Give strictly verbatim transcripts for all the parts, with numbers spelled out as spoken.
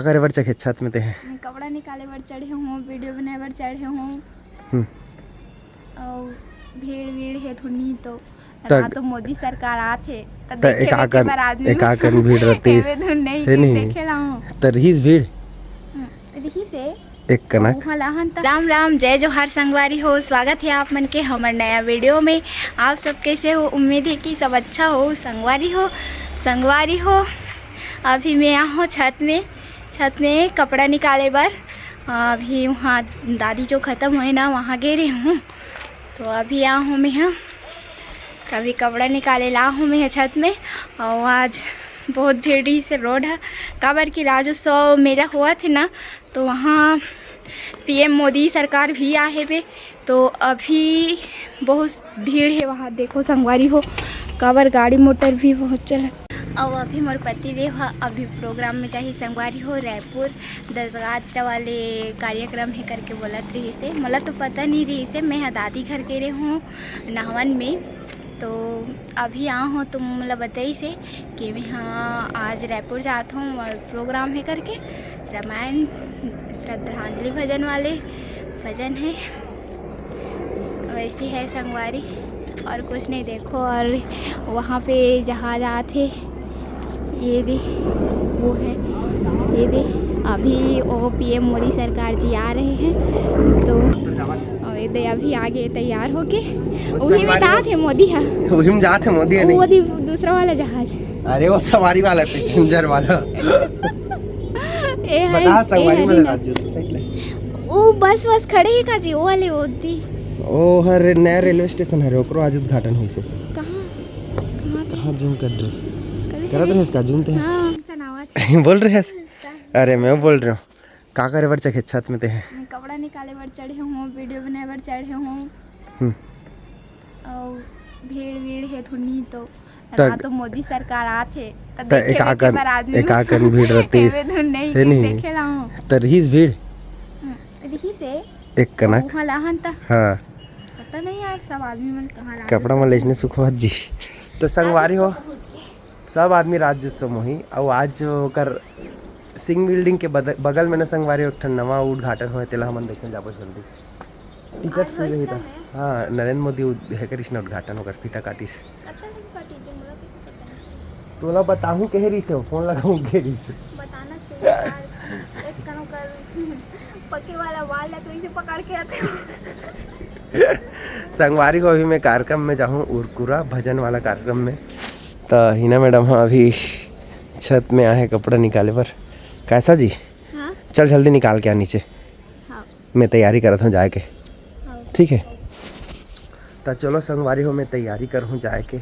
का करे बर चढ़े छत में ते हैं? मैं कपड़ा निकाले बर चढ़े हूँ, वीडियो बनाए बर चढ़े हूँ। हम्म। अउ भीड़ वीड़ हे थोड़ी तो त ना तो मोदी सरकार आत हे, त त देखे एका वेखे कन, बर आदमी एका कन भीड़ रहतीस, एवे धुन नहीं हे कि नहीं? देखे ला हूँ। त रहीस भीड़? हम्म, रहीस हे। एक कनक। अउ उहाँ लाहन त राम राम, जय जोहार संगवारी हो, स्वागत है आप मन के हमर नया वीडियो में। आप सब कैसे हो? उम्मीद है कि सब अच्छा हो संगवारी हो। संगवारी हो, अभी मैं आ हूँ छत में, छत में कपड़ा निकाले बर। अभी वहाँ दादी जो खत्म होए ना, वहाँ गे रहे हूँ, तो अभी आ हूँ मैं ह। अभी कपड़ा निकाले ला हूँ मैं ह छत में। अउ आज बहुत भीड़ रहीस हे रोड ह, काबर कि राज्योत्सव मेला होवत हे ना, तो वहाँ पीएम मोदी सरकार भी आहे बे। तो अभी बहुत भीड़ हे वहाँ, देखो संगवारी हो, काबर गाड़ी मोटर भी बहुत चलत। अउ अभी मोर पति देव ह अभी प्रोग्राम में जाही संगवारी हो, रायपुर दशगात्र वाले कार्यक्रम हे करके बोलत रहीस हे। मोला तो पता नहीं रहीस हे, मैं ह दादी घर गे रहे हूँ नहवन में, तो अभी आ हूँ तो मोला बताइस हे कि मैं ह आज रायपुर जात हूँ और प्रोग्राम हे करके, रामायण श्रद्धांजलि भजन वाले भजन हे। वैसी है संगवारी, और कुछ नहीं। देखो, और वहाँ पे जहाज आत हे, ये दे, वो है, ये दे। अभी वो पीएम मोदी सरकार जी आ रहे हैं, तो और ये दे अभी आगे तैयार होके, वही में जात हे मोदी हा। वही में जात हे मोदी हा, नहीं? वो दे-, दूसरा वाला जहाज। अरे, वो सवारी वाला, पैसेंजर वाला। ए है, बता, ए संगवारी है वाला ना। राज्य से साइड ले। वो बस, बस खड़े हे का जी, वो वाले, वो दी। ओ हर नया रेलवे स्टेशन हरे, ओकरो आज उद्घाटन होइस हे। कहाँ? कहाँ पे? कहाँ जूम कर रहे? कभी करत कभी रहे इसका जूम ते? हाँ, चनावत। बोल रहे हैं। अरे, मैं बोल रहे हूँ, का करे बर चढ़े छत में ते हैं? मैं कपड़ा निकाले बर चढ़े हूँ, वीडियो बनाए बर चढ़े हूँ। हम्म। अउ भीड़ वीड़ हे थोड़ी तो त ना तो मोदी सरकार आत हे, त त देखे एका वेखे कन, बर आदमी एका कन भीड़ रहतीस, एवे धुन नहीं हे कि नहीं? देखे ला हूँ। त रहीस भीड़? हम्म, रहीस हे। एक कनक। उहाँ लाहन त। हाँ। पता नहीं यार, सब आदमी मन कहाँ लागे कपड़ा मन लेसने सुखवात जी। तो संगवारी हो, सब आदमी राज्योत्सव मोही, अउ आज ओकर सिंह बिल्डिंग के बद-, बगल में ना संगवारी, एक ठन नवा उद्घाटन होए, तेला हमन देखे जाबो जल्दी। टिकट आज फ्री होइस रही का था। मैं? हाँ, नरेंद्र मोदी उद-, हे करिस ना उद्घाटन, ओकर फीता काटिस। कतका दिन काटिस जे मोला कइसे पता नहीं चलिस? तोला बताहूँ कहे रहिस हे, फोन लगाहूँ कहे रहिस हे। बताना चाहिए यार, एक कनो कर पके वाला बाल ला तो इसे पकड़ के आते हो। संगवारी हो, अभी मैं कार्यक्रम में जाहूँ, उरकुरा भजन वाला कार्यक्रम में। त हिना मैडम ह अभी छत में आहे कपड़ा निकाले बर। कैसा जी? हाँ? चल जल्दी निकाल के आ नीचे। हाँ। मैं तैयारी करत हूँ जाए के। हाँ। ठीक है, त चलो संगवारी हो, मैं तैयारी करहूँ जाए के।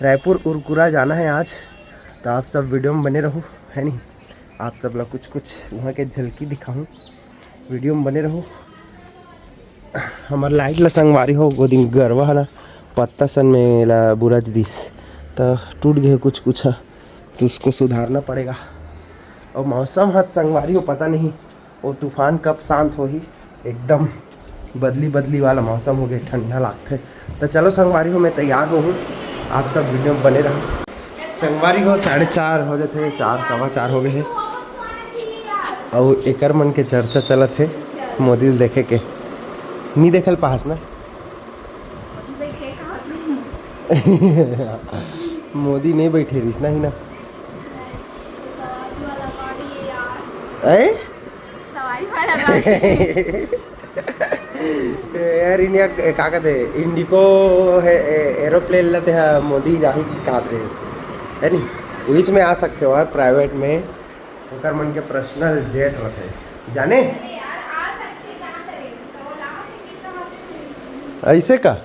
रायपुर उरकुरा जाना है आज, त आप सब वीडियो में बने रहू, है नहीं? आप सब ला कुछ कुछ वहाँ के झलकी दिखाहूँ, वीडियो में बने रहू। हमर लाइट ला संगवारी हो, गोदी में गरवा है ना, पत्ता सन में ला बुरज दिस, त टूट गए कुछ कुछ ह, तो उसको सुधारना पड़ेगा। और मौसम ह संगवारी हो, पता नहीं वो तूफान कब शांत होही, एकदम बदली बदली वाला मौसम हो गए, ठंडा लागथे। तो चलो संगवारी हो, मैं तैयार होहूँ, आप सब वीडियो में बने रहू। संगवारी हो, साढ़े चार हो जाते हैं, चार, सवा चार हो गए हैं। अउ एकर मन के चर्चा चलत हे मोदी ल देखे के। नी देखल पाहस ना? मोदी बैठे कहाँ तू? मोदी नहीं बैठे रहिस ना, ही ना। सवारी वाला गाड़ी है यार। ए? सवारी वाला गाड़ी। ए, यार, इंडिया, ए, का कहते, इंडिको है, ए, एरोप्लेन ला ते हा मोदी जाही की कहत रहे, है नी? बीच में आ सकते हो यार, प्राइवेट में, ओकर मन के पर्सनल जेट रथे, जाने? ऐसे का?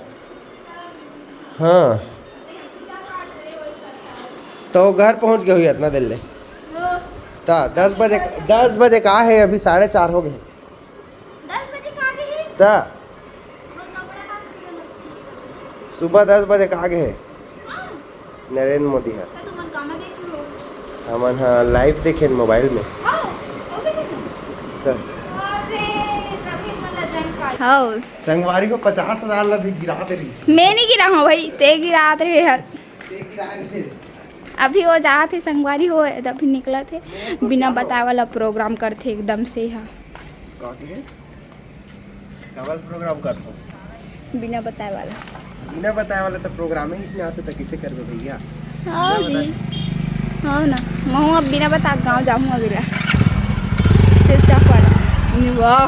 हाँ, तो घर पहुंच गए हुई इतना देर ले। ता दस बजे, दस बजे का है, अभी साढ़े चार हो गए। दस बजे कहाँ गए हे? त मोर कपड़ा कहाँ गए हे? सुबह दस बजे कहाँ गए हे? हाँ। नरेंद्र मोदी ह। त तुमन कामा देखे हो? हमन ह लाइव देखे मोबाइल में। हाँ, वो देखे थे। त अरे, रवि मोला जन काट। हाँ। संगवारी हो पचास हजार ला भी गिरा दे रही। मैं नहीं गिरा हूँ भाई, ते गिरा रहे हैं। ते गिरा रहे थे। अभी वो जात हे संगवारी हो, अभी निकलत हे। बिना बताए वाला प्रोग्राम करथे एकदम से हा। काबर प्रोग्राम करथो? बिना बताए वाला। बिना बताए वाला तो प्रोग्राम ही इसने आते तो किसे करबे भैया? हाँ जी। हाँ ना, महूँ अब बिना बता गाँव जाऊँ अगला। चुपचाप वाला। वाह।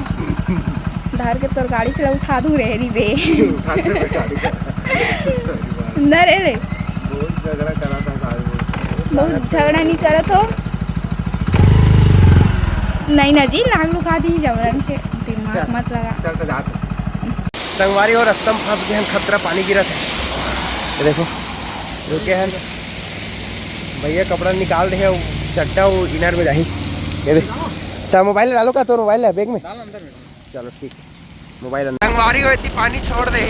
धार के तोर गाड़ी चला उठा दूँ रे, री बे। उठा दे बे गाड़ी का। सही बात। न रे रे। बहुत झगड़ा करा था गाड़ी में। बहुत झगड़ा नहीं करत हो। नहीं ना जी, लाग लुका दी जबरन के, दिमाग चल, मत लगा। चल तो जात हो। संगवारी हो, रस्ता में फंस गए हैं, खतरा पानी गिरत है। ये देखो, रुके हैं भैया, कपड़ा निकाल दे हैं, वो चड्डा वो इनर में जाही। ये देख, तो मोबाइल डालो का, तो मोबाइल है बैग में। चलो ठीक, मोबाइल अंदर। संगवारी हो, इतनी पानी छोड़ दे,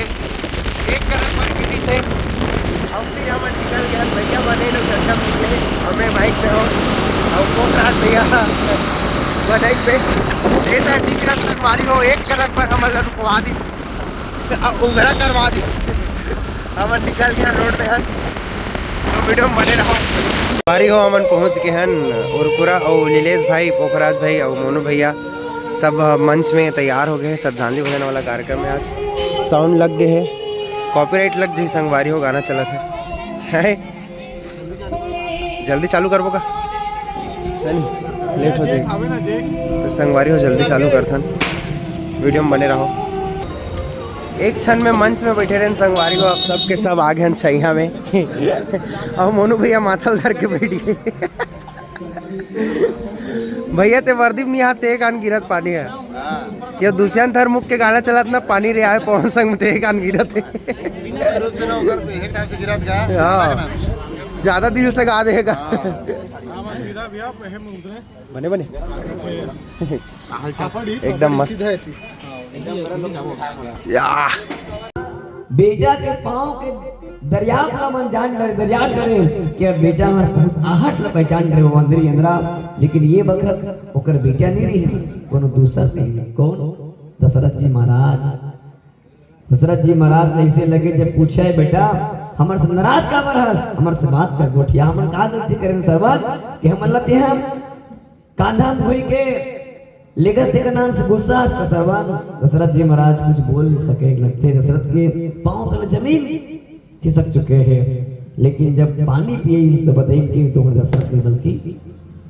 एक कदम पर गिरी से। अब फिर हम निकल गया, भैया बने लोग चड्डा में गए, हमें बाइक पे हो, और वो रात भैया बाइक पे। ऐसा दिख रहा संगवारी हो, एक कदम पर हम रुकवा दी। अब उघरा करवा दी। हमन निकल गया रोड में हन, तो वीडियो में बने रहो। संगवारी हो, हमन पहुंच गए हन उरकुरा, और नीलेश भाई, पोखराज भाई और मोनू भैया सब मंच में तैयार हो गए हैं। श्रद्धांजलि भजन वाला कार्यक्रम है आज, साउंड लग गए है, कॉपीराइट लग जाही संगवारी हो, गाना चलत है, है? जल्दी चालू करबो का? है नी? लेट हो जाएगी। तो संगवारी हो, जल्दी चालू करथन, वीडियो में बने रहो। एक क्षण में मंच में बैठे रहन संगवारी हो, अब सब के सब आ गए हैं छैया में। और मोनू भैया माथल धर के बैठ गए। भैया ते वर्दी में नहीं आते, एक आन गिरत पानी है। कि दुष्यंत हर मुख के गाना चलत ना, पानी रे आए पवन संग में ते एक आन गिरत है। रुक से ना, ओकर एक टाइम से गिरत गा। हाँ। ज्यादा दिल से गा देगा। हाँ। बने बने। एकदम मस्त। या। बेटा के पाँव के दरियाव ला मन जान डरे, दरिया डरे, कि बेटा हर बहुत आहट ला पहचान डरे, वो अंदर ही अंदरा। लेकिन ये बखत ओकर बेटा नहीं रही, कोनो दूसर नहीं। कौन? दशरथ जी महाराज। दशरथ जी महाराज ऐसे लगे जब पूछे, "बेटा, हमर से नाराज काबर हस? हमर से बात कर, गोठिया, हमन का गलती करेन सरवन, कि हमन ला तेहा कांधा में धोई के लेकर तेकर नाम से गुस्सा हस का सरवन?" दशरथ जी महाराज कुछ बोल नहीं सके, लगथे दशरथ के पाँव तले जमीन खिसक चुके हैं। लेकिन जब पानी पिए तो बताइन कि तोहर दशरथ नहीं बल्कि,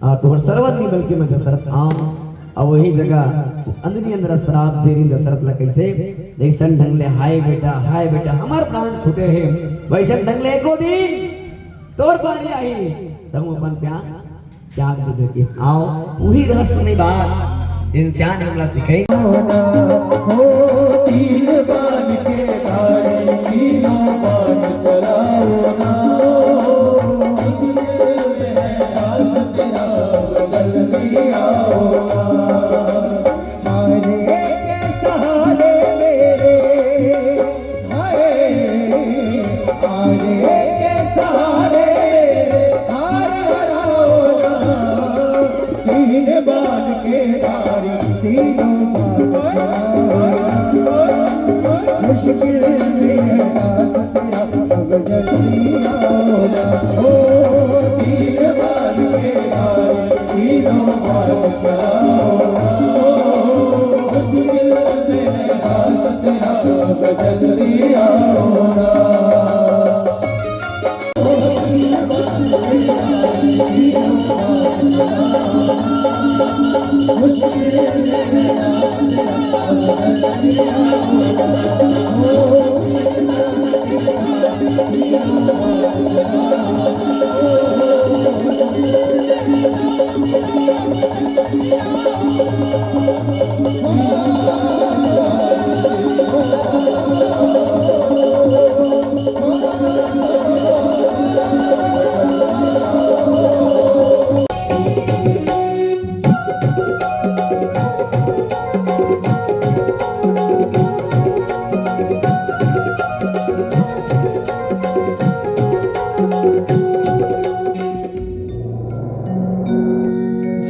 आ, तोहर सरवन नहीं बल्कि मैं दशरथ आंव। अब वही जगह अंदरी अंदर श्राप दे रही दशरथ ला, कैसे? जैसन ढंग ले, "हाय बेटा, हाय बेटा, हमार प्राण छूटे हैं," वैसन ढंग ले एको दिन तोर बारी आही, तहूँ अपन प्यार त्याग दे किस। आओ, वही रहस्यमय बात इंसान हमला सिखाई। हो तीर बान के धारी, तीनों बान चलाओ ना। जल्दी आओ ना। हारे के सहारे मेरे, हाय, हारे के सहारे मेरे, हार हराओ ना। तीन बान के धारी, तीनों बान चलाओ ना। मुश्किल में है रास तेरा, अब जल्दी आओ ना। ओ तीन बान के धारी, तीनों बान चलाओ ना। ओ मुश्किल में है रास तेरा, अब जल्दी आओ ना।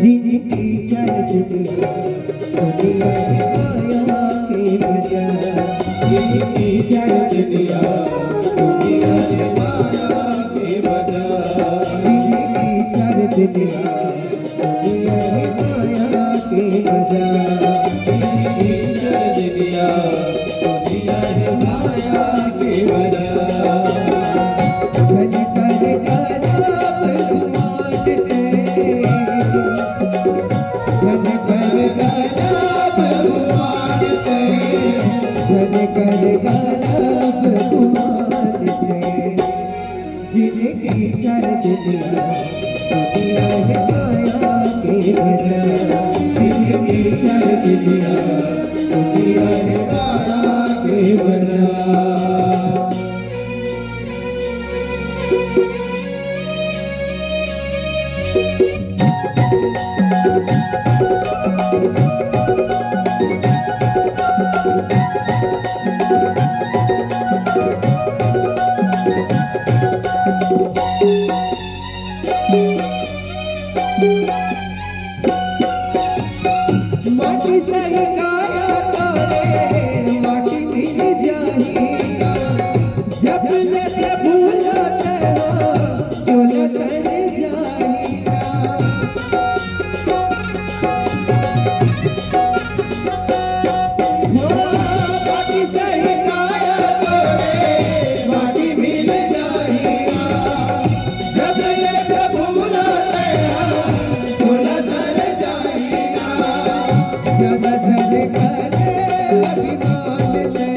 जिनकी जड़ दुनिया, दुनिया में माया के बाजार। जिनकी जड़ दुनिया, दुनिया में माया के बाजार। दुनिया है माया के बजा। ईश्वर दुनिया, दुनिया है माया के बजा। झन कर गला भगवान ते, झन कर गला भगवान ते, झन कर गला भगवान ते। जिनकी चार दुनिया, दुनिया है माया के बजा। जिनकी चार दुनिया, दुनिया है माया के बजा। माटी सही काया तोरे, माटी मिल जाही ना। जब ले प्रभु ला तेरा, चोला कर जाही ना। हो, माटी सही काया तोरे, माटी मिल जाही ना। जब ले प्रभु ला तेरा, चोला कर जाही ना। ज्यादा झन करे अभिमान ते,